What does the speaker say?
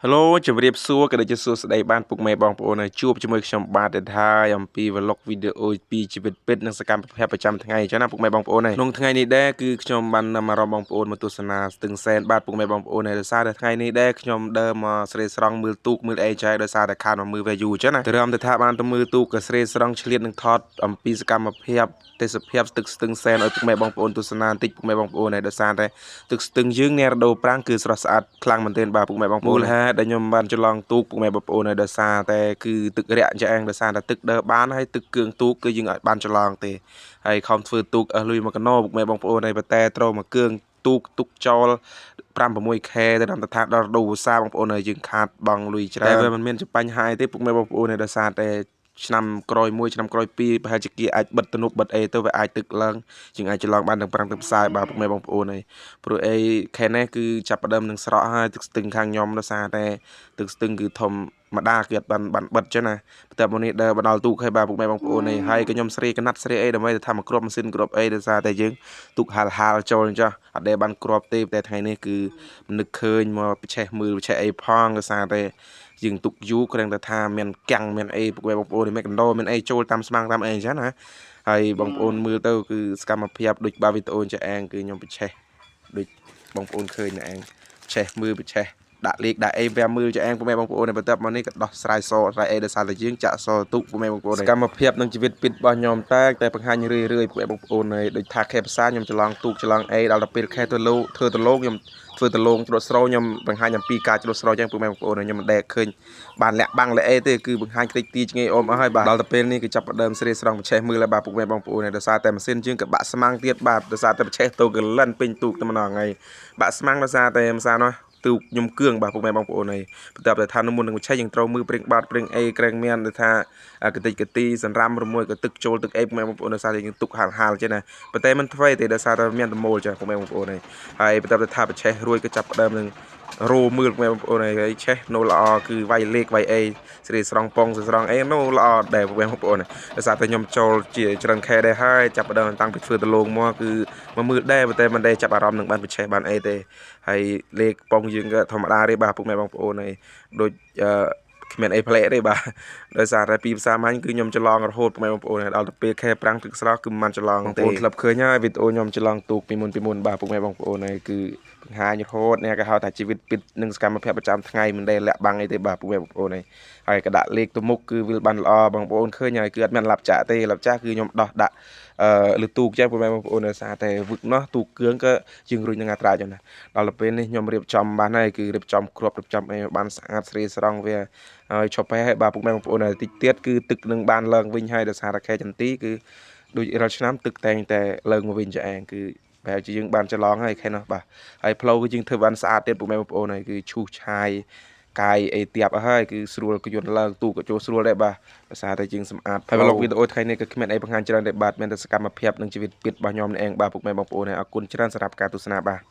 Hello ជម្រាបសួរក៏ដូចជាសួស្តីបានពុកម៉ែបងប្អូនហើយជួបជាមួយខ្ញុំបាទទៀតហើយអំពី vlog វីដេអូពីជីវិតពិតនិងសកម្មភាពប្រចាំថ្ងៃអញ្ចឹងណាពុកម៉ែបងប្អូនហើយក្នុងថ្ងៃនេះដែរគឺខ្ញុំបាននាំអារម្មណ៍បងប្អូនមកទស្សនាស្ទឹងសែនបាទពុកម៉ែបងប្អូនហើយដោយសារតែថ្ងៃនេះដែរខ្ញុំដើរមកស្រេស្រង់មើលទូកមើលអីចែដោយសារតែខានមកមើល value អញ្ចឹងណាត្រឹមតែថាបានទៅមើលទូកក៏ស្រេស្រង់ឆ្លៀតនឹងថតអំពីសកម្មភាពទេសភាពទឹកស្ទឹងសែនឲ្យពុកម៉ែបងប្អូនទស្សនាបន្តិចពុកម៉ែបងប្អូនហើយដោយសារតែទឹកស្ទឹងយើងនារដូវប្រាំងគឺស្រស់ស្អាតខ្លាំងមែនទែនបាទពុកម៉ែបងប្អូនមូលហេតុដែលខ្ញុំបានច្រឡងទូកពុកម៉ែបងប្អូនហើយដោយសារតែគឺទឹករាក់ចាអែងដោយសារតែទឹកដើរបានហើយទឹកគឿងទូកគឺយើងអាចបានច្រឡងទេហើយខំធ្វើទូកអស់លុយមកកណោពុកម៉ែបងប្អូនហើយប៉ុន្តែត្រូវមកគឿងទូកទុកចោល5 6K ទៅដល់ថាដល់រដូវវស្សាបងប្អូនហើយយើងខាតបង់លុយច្រើនតែវាមិនមានជាបញ្ហាអីទេពុកម៉ែបងប្អូនហើយដោយសារតែឆ្នាំក្រោយមួយឆ្នាំក្រោយពីរប្រហែលជាគេអាចបិទទំនប់បិទអីទៅវាអាចទឹកឡើងជាងអាចច្រឡងបានទាំងប្រាំងទាំងផ្សាយបាទពុកម៉ែបងប្អូនហើយព្រោះអីខែនេះគឺចាប់ផ្ដើមនឹងស្រកហើយទឹកស្ទឹងខាងខ្ញុំដោយសារតែទឹកស្ទឹងគឺធម្មតាគឺអត់បានបានបិទចឹងណាតែមកនេះដើរបណ្ដល់ទូកឲ្យបាទពុកម៉ែបងប្អូនហើយហើយក៏ខ្ញុំស្រេកណាត់ស្រេអីដើម្បីទៅថាមកគ្រាប់ម៉ាស៊ីនគ្រាប់អីដោយសារតែយើងទូកហាលហាលចូលអញ្ចឹងអត់ដែលបានគ្រាប់ទេតែថ្ងៃនេះគឺនឹកឃើញមកប្រឆេះមើលប្រឆេះអីផងដោយសារតែយើងទុកយូរគ្រាន់តែថាមានកាំងមានអីពុកម៉ែបងប្អូនមានកណ្ដោមានអីចូលតាមស្មាំងតាមអីអញ្ចឹងណាហើយបងប្អូនមើលទៅគឺសកម្មភាពដូចបាវីដេអូចាអែងគឺខ្ញុំប្រឆេះដូចបងប្អូនឃើញណែឯងឆេះមើលប្រឆេះដាក់លេខដាក់អីវាមើលចាអែងពុកម៉ែបងប្អូនបន្ទាប់មកនេះក៏ដោះស្រាយសស្រាយអីដោយសារតែយើងចាក់សទុកពុកម៉ែបងប្អូនសកម្មភាពនឹងជីវិតពិតរបស់ខ្ញុំតែតែបង្ហាញរឿយរឿយពុកម៉ែបងប្អូនហើយដូចថាខែភាសាខ្ញុំច្រឡងទូកច្រឡងអីដល់ទៅពេលខែទៅលោធ្វើទៅលោកខ្ញុំធ្វើទៅលងច្រត់ស្រោខ្ញុំបង្ហាញអំពីការច្រត់ស្រោចឹងពុកម៉ែបងប្អូនខ្ញុំមិនដែលឃើញបានលាក់បាំងលាក់អីទេគឺបង្ហាញតិចទីឆ្ងាយអូមអស់ហើយបាទដល់ទៅពេលនេះគឺចាប់ផ្ដើមស្រេស្រង់ប្រឆេះមើលហើយបាទពុកម៉ែបងប្អូនដោយសារតែម៉ាស៊ីនយើងក៏បាក់ស្មាំងទៀតបាទដោយសារតែប្រឆេះទៅកលិនពេញទូកតែម្ដងហើយបាក់ស្មាំងដោយសារតែម្សានោះទូកខ្ញុំគឿងបាទពុកម៉ែបងប្អូនហើយបន្ទាប់តែថាមុននឹងឆេះយើងត្រូវមើលព្រៀងបាតព្រៀងអីក្រែងមានដែលថាកតិចកទីសន្រាំរមួយក៏ទឹកចូលទឹកអីពុកម៉ែបងប្អូនដោយសារតែយើងទុកហាលហាលចេះណាប៉ុន្តែមិនធ្វើទេដោយសារតែមានតមូលចាពុកម៉ែបងប្អូនហើយហើយបន្ទាប់តែថាប្រឆេះរួចក៏ចាប់ផ្ដើមនឹងរោមើលពុកម៉ែបងប្អូនហើយឆេះនៅល្អគឺវាយលេខវាយអីស្រីស្រង់ពងស្រង់អីនៅល្អដែរពុកម៉ែបងប្អូនដោយសារតែខ្ញុំចូលជាច្រើនខែដែរហើយចាប់ផ្ដើមតាំងពីធ្វើដលងមកគឺមកមើលដែរប៉ុន្តែមិនដែលចាប់អារម្មណ៍នឹងបានប្រឆេះបានអីទេហើយលេខប៉ុងយើងក៏ធម្មតាទេបាទពុកម៉ែបងប្អូនហើយដូចអឺគ្មានអីផ្លែកទេបាទដោយសារតែពីភាសាមាញ់គឺខ្ញុំច្រឡងរហូតពុកម៉ែបងប្អូនដល់ទៅពេលខែប្រាំងទឹកស្រស់គឺមិនបានច្រឡងទេបងប្អូនធ្លាប់ឃើញហើយវីដេអូខ្ញុំច្រឡងទូកពីមុនពីមុនបាទពុកម៉ែបងប្អូនហើយគឺបង្ហាញរហូតនេះគេហៅថាជីវិតពិតនិងសកម្មភាពប្រចាំថ្ងៃមិនដែលលាក់បាំងអីទេបាទពុកម៉ែបងប្អូនហើយហើយក៏ដាក់លេខទៅមុខគឺវាបានល្អបងប្អូនឃើញហើយគឺអត់មានឡាប់ចាក់ទេឡាប់ចាក់គឺខ្ញុំដោះដាក់អឺលើទូកចឹងពុកម៉ែបងប្អូនដោយសារតែវឹកនោះទូកគ្រឿងក៏យើងរុញនឹងអត្រាចឹងណាដល់ទៅពេលនេះខ្ញុំរៀបចំបានហើយគឺរៀបចំគ្រាប់រៀបចំអីបានស្អាតស្រីស្រង់វាហើយឈប់ហើយបាទពុកម៉ែបងប្អូនហើយតិចទៀតគឺទឹកនឹងបានឡើងវិញហើយដោយសារតែខែចន្ទីគឺដូចរាល់ឆ្នាំទឹកតែងតែឡើងមកវិញចាឯងគឺប្រហែលជាយើងបានច្រឡងហើយខែនោះបាទហើយផ្លូវគឺយើងធ្វើបានស្អាតទៀតពុកម៉ែបងប្អូនហើយគឺឈូសឆាយកាយអីទៀបអស់ហើយគឺស្រួលក៏យន្តឡើងទូក៏ចូលស្រួលដែរបាទភាសាតែជាងសម្អាតហើយ vlog វីដេអូថ្ងៃនេះក៏គ្មានអីបង្ហាញច្រើនទេបាទមានតែសកម្មភាពនិងជីវិតពិតរបស់ខ្ញុំនេះឯងបាទពុកម៉ែបងប្អូនហើយអរគុណច្រើនសម្រាប់ការទស្សនាបាទ។